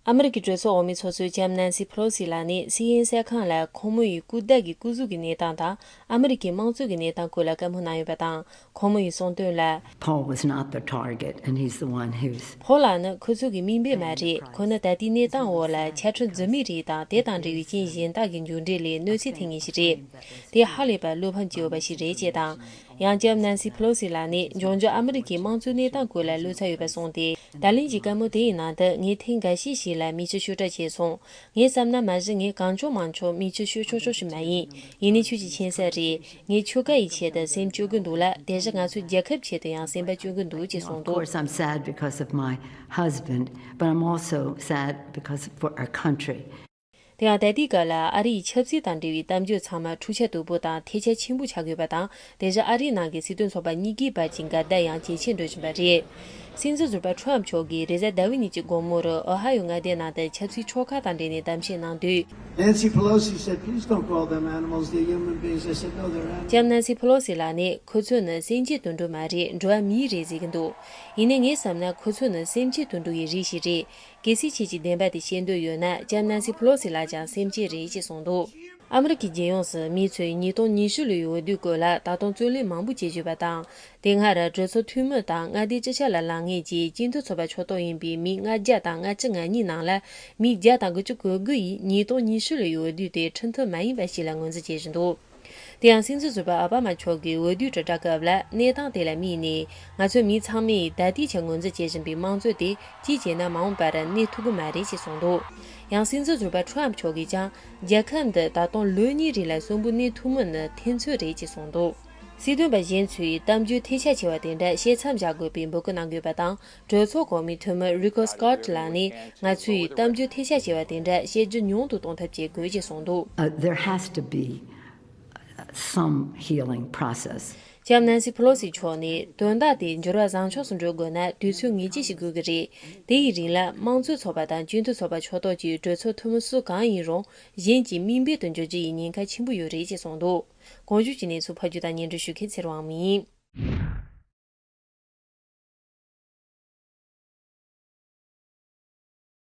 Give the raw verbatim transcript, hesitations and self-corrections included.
ཨ་མི་རི་ཀའི་གྲོས་ཚོགས་འོག་མའི་ཚོགས་གཙོ་ལྕམ་ནན་སི་ཕེ་ལོ་སི་ལགས་ནས་སི་ཨེན་ཨེན་གསར་ཁང་ལ་ཁོང་མོ་ཡི་སྐུ་ཟླ་གི་སྐུ་གཟུགས་ཀྱི་གནས་སྟངས་དང་ཨ་མི་རི་ཀའི་དམངས་གཙོ་གི་གནས་སྟངས་སྐོར་ལ་བཀའ་མོལ་གནང་ཡོད་པ་དང་། ཁོང་མོ་ཡིས་གསུངས་དོན་ལ། Paul was not the target, and he's the one who's ཕོལ་ལགས་ནི་ཁོ་ཚོ་གི་དམིགས་འབེན་མ་རེད། ཁོ་ནི་ད་ལྟའི་གནས་སྟངས་འོག་ལ་ཆ་འཕྲིན་རྫུན་མའི་རིགས་དང་དེ་དང་འབྲེལ་བའི་རྐྱེན་གཞན་དག་གི་མཇུག་འབྲས་ལས་གནོད་འཚེ་ཐེབས་ངེས་ཤིག་རེད། དེ་ཧ་ལས་པར་བློ་ཕམ་སྐྱེ་འོས་པ་ཞིག་རེད་ཅེས་དང་། ཡང་ལྕམ་ནན་སི་ཕེ་ལོ་སི་ལགས་ནས་འབྱུང་འགྱུར་ཨ་མི་རི་ཀའི་དམངས་གཙོའི་གནས་སྟངས་སྐོར་ལ་བློ་འཚབ་ཡོད་པ་གསུངས་ཏེ། ད་ལན་གྱི་བཀའ་མོལ་དེའི་ནང་དུ་ངས་ཐེངས་འགའ་ཤས་ཤིག་ལ་མིག་ཆུ་ཤོར་བཀྲ་བྱས་སོང་། ངས་བསམ་ན་མ་གཞི་ངས་གང་བྱུང་མང་བྱུང་མིག་ཆུ་ཤོར་ཆོག་ཆོག་ཞིག་མ་ཡིན། ཡིན་ནའི་ཁྱོད་ཀྱི་མཁྱེན་གསལ་རེད། ངས་ཁྱོ་ག་ཡི་ཆེད་དུ་སེམས་སྐྱོ་གི་འདུག་ལ། དེ་བཞིན་ང་ཚོའི་རྒྱལ་ཁབ་ཆེད་དུ་ཡང་སེམས་པ་སྐྱོ་གི་འདུག་ཅེས་གསུངས་འདུག Of course, I'm sad because of my husband, but I'm also sad because for our country. དེ་ཡང་ད་ལྟའི་སྐབས་ལ་ཨ་རི་ཡི་ཆབ་སྲིད་དང་འབྲེལ་བའི་གཏམ་བརྗོད་ཚང་མ་འཁྲུག་ཆ་དོད་པོ་དང་ཐལ་ཆ་ཆེན་པོ་ཆགས་ཡོད་པ་དང་། དེ་བཞིན་ཨ་རིའི་ནང་གི་སྲིད་དོན་ཚོགས་པ་གཉིས་ཀའི་བར་གྱི་འགལ་ཟླ་ཡང་ཇེ་ཆེར་འགྲོ་བཞིན་པ་རེད། སྲིད་འཛིན་ཟུར་པ་ཁྲོམ་མཆོག་གིས་རེས་གཟའ་ཟླ་བའི་ཉིན་གྱི་དགོང་མོར་ཨོ་ཧ་ཡོ་མངའ་སྡེའི་ནང་དུ་ཆབ་སྲིད་ཕྱོགས་ཁག་དང་འབྲེལ་ནས་གཏམ་བཤད་གནང་དུས། Nancy Pelosi said, "Please don't call them animals, they're human beings." I said, "No, they're animals." ལྕམ་ནན་སི་ཕེ་ལོ་སི་ལགས་ནས། ཁོ་ཚོ་ནི་སེམས་ཅན་དུད་འགྲོ་མ་རེད། འགྲོ་བ་མི་རེད་ཟེར་གྱི་འདུག་ཡིན་ནའི་ངའི་བསམ་ན་ཁོ་ཚོ་ནི་སེམས་ཅན་དུད་འགྲོ་ཡི་རིགས་ཤིག་རེད། གལ་སྲིད་ཁྱེད་ཀྱིས་བདེན་པ་དེ་བཤད་འདོད་ཡོད་ན། ལྕམ་ནན་སི་ཕེ་ལོ་སི་ལགས་ཀྱང་སེམས་ཅན་རེད་ཅེས་གསུངས་འདུག་ཨ་མི་རི་ཀའི་རྒྱལ་ཡོངས་སུ་མི་ཚོས་ཉིས་སྟོང་ཉི་ཤུ་ལོའི་འོས་བསྡུའི་སྐོར་ལ་ད་དུང་རྩོད་གླེང་མང་པོ་བྱེད་བཞིན་པ་དང་། དེ་སྔར་གྲོས་ཚོགས་འཐུས་མི་དང་མངའ་སྡེའི་སྤྱི་ཁྱབ་ལ་ལངས་མཁན་གྱི་སྤྱི་འཐུས་ཚོགས་པ་ཕྱོགས་གཏོགས་ཡིན་པའི་མི་ལྔ་བརྒྱ་དང་ལྔ་བཅུ་ང་གཉིས་ནང་ལ་མི་བརྒྱ་དང་དགུ་བཅུ་གོ་དགུ་ཡིས་ཉིས་སྟོང་ཉི་ཤུ་ལོའི་འོས་བསྡུ་དེ་ཁྲིམས་མཐུན་མ་ཡིན་པ་ཞིག་ལ་ངོས་འཛིན་བྱེད་བཞིན་འདུག་དེ་ཡང་སྲིད་འཛིན་ཟུར་པ་ཨོ་བྷ་མ་མཆོག་གིས་འོས་བསྡུའི་དྲིལ་བསྒྲགས་སྐབས་ལ། གནས་སྟངས་དེ་ལ་དམིགས་ནས། ང་ཚོ་མི་ཚང་མས་ད་ལྟའི་ཆར་ངོས་འཛིན་བྱེད་བཞིན་པའི་དམངས་གཙོ་དེ་ཅིས་བྱས་ན་མ་འོངས་པར་གནས་ཐུབ་ཀྱི་མ་རེད་ཅེས་གསུངས་འདུག་ཡང་སྲིད་འཛིན་ཟུར་པ་ཁྲོམ་མཆོག་གིས་ཀྱང་། རྒྱལ་ཁབ་འདི་ད་དུང་ལོ་གཉིས་རིང་ལ་གསོན་པོ་གནས་ཐུབ་མིན་ནི་ཐེན་ཚོད་རེད་ཅེས་གསུངས་འདུག་སྲིད་དོན་པ་གཞན་ཚོས་གཏམ་བརྗོད་ཐལ་ཆ་ཆེ་བ་དེ་འདྲ་བཤད་མཚམས་བཞག་དགོས་པའི་འབོད་སྐུལ་གནང་གི་ཡོད་པ་དང་། གྲོས་ཚོགས་གོང་མའི་འཐུས་མི་རི་ཁོ་སྐོད་ལགས་ནས། ང་ཚོས་གཏམ་བརྗོད་ཐལ་ཆ་ཆེ་བ་དེ་འདྲ་བཤད་རྒྱུ་ཉུང་དུ་གཏོང་ཐབས་བྱེད་དགོས་ཅེས་གསུངས་འདུག Uh, there has to be some healing process. ལྕམ་ནན་སི་ཕེ་ལོ་སི་མཆོག་ནས། དོན་དག་དེ་འགྱུར་བ་བཟང་ཕྱོགས་སུ་འགྲོ་དགོས་ན་དུས་ཚོད་ངེས་ཅན་ཞིག་དགོས་ཀྱི་རེད། དེ་ཡི་རིང་ལ་དམངས་གཙོའི་ཚོགས་པ་དང་སྤྱི་འཐུས་ཚོགས་པ་ཕྱོགས་གཏོགས་ཀྱི་གྲོས་ཚོགས་འཐུས་མི་སུ་གང་ཡིན་རུང་གཞན་གྱི་མིང་འབུལ་དུ་འགྱུར་རྒྱུ་ཡི་ཉེན་ཁ་ཆེན་པོ་ཡོད་རེད་ཅེས་གསུངས་འདུག་གོང་ཞུས་ཀྱི་གནས་ཚུལ་ཕབ་སྒྱུར་དང་སྙན་སྒྲོན་ཞུ་མཁན་ཚེ་རིང་དབང་མོ་ཡིན།